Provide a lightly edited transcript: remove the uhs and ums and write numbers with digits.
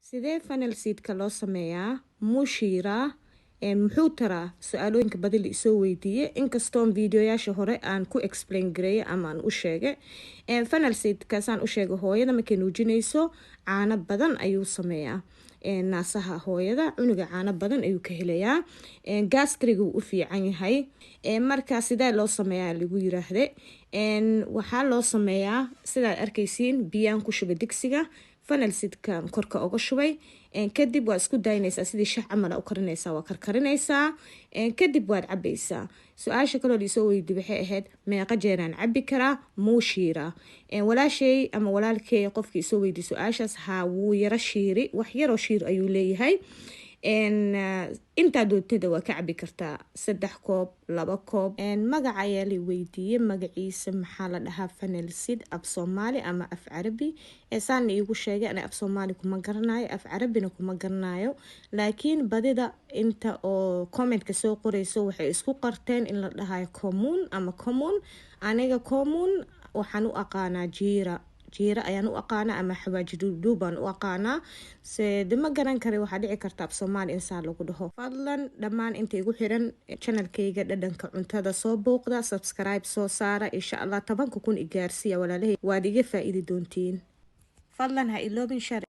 Sidee fennel seedka loo sameeyaa? Muu shiiraa? Muxuu taraa? Su-aalooyinka badi la isoo weydiiyey, inkastoon videoyaasha hore aan ku explain gareeyay ama aan u sheegay. Fennel seedkaasaan u sheegay, hooyada markay nuujinayso caano badan ayuu sameeyaa. Naasaha hooyada cunuga caano badan ayuu ka helayaa. Gastriga wuu u fiican yahay. Marka sidee loo sameeyaa lagu yiraahde? Waxaa loo sameeyaa sidaad arkaysiin. Biyaan ku shubay digsiga, fennel seedkan korka uga shubay. Kadib waa isku daynaysaa, sidii shax camal u karinaysaa, waa karkarinaysaa, kadib waad cabaysaa. Su-aasha kaloo liisoo weydi waxay ahayd: meeqa jeeraan cabi karaa? Muu shiiraa? Walaashay ama walaalkey qofkii isoo weydiy su-aashaas, haa, wuu yaro shiiri, wax yaroo shiir ayuu leeyahay. Intaa doontada waa ka cabi kartaa, 3 koob, 2 koob. Magaca ayaa la weydiiyey, magaciisa maxaa la dhahaa fennel seed af Soomaali ama af Carabi? Saana iigu sheegay, ana af Soomaali kuma garanayo, af Carabina kuma garanayo, laakiin badida inta oo commentka soo qoreyso waxay isku qarteen in la dhahayo common ama common. Aniga common waxaan u aqaanaa jiira, jiira ayaan u aqaanaa ama xawaaji dhuudhuub baan u aqaanaa. Se de ma garan kara, waxaa dhici karta af Soomaali in saa lagu dhaho. Fadlan dhammaan inta igu xiran channelkayga Dhadhanka Cuntada soo booqda, subscribe soo saara. Insha Allah 10,000 igaarsiiya, walaalahay, waad iga faa-iidi doontiin. Fadlan ha iloobin share.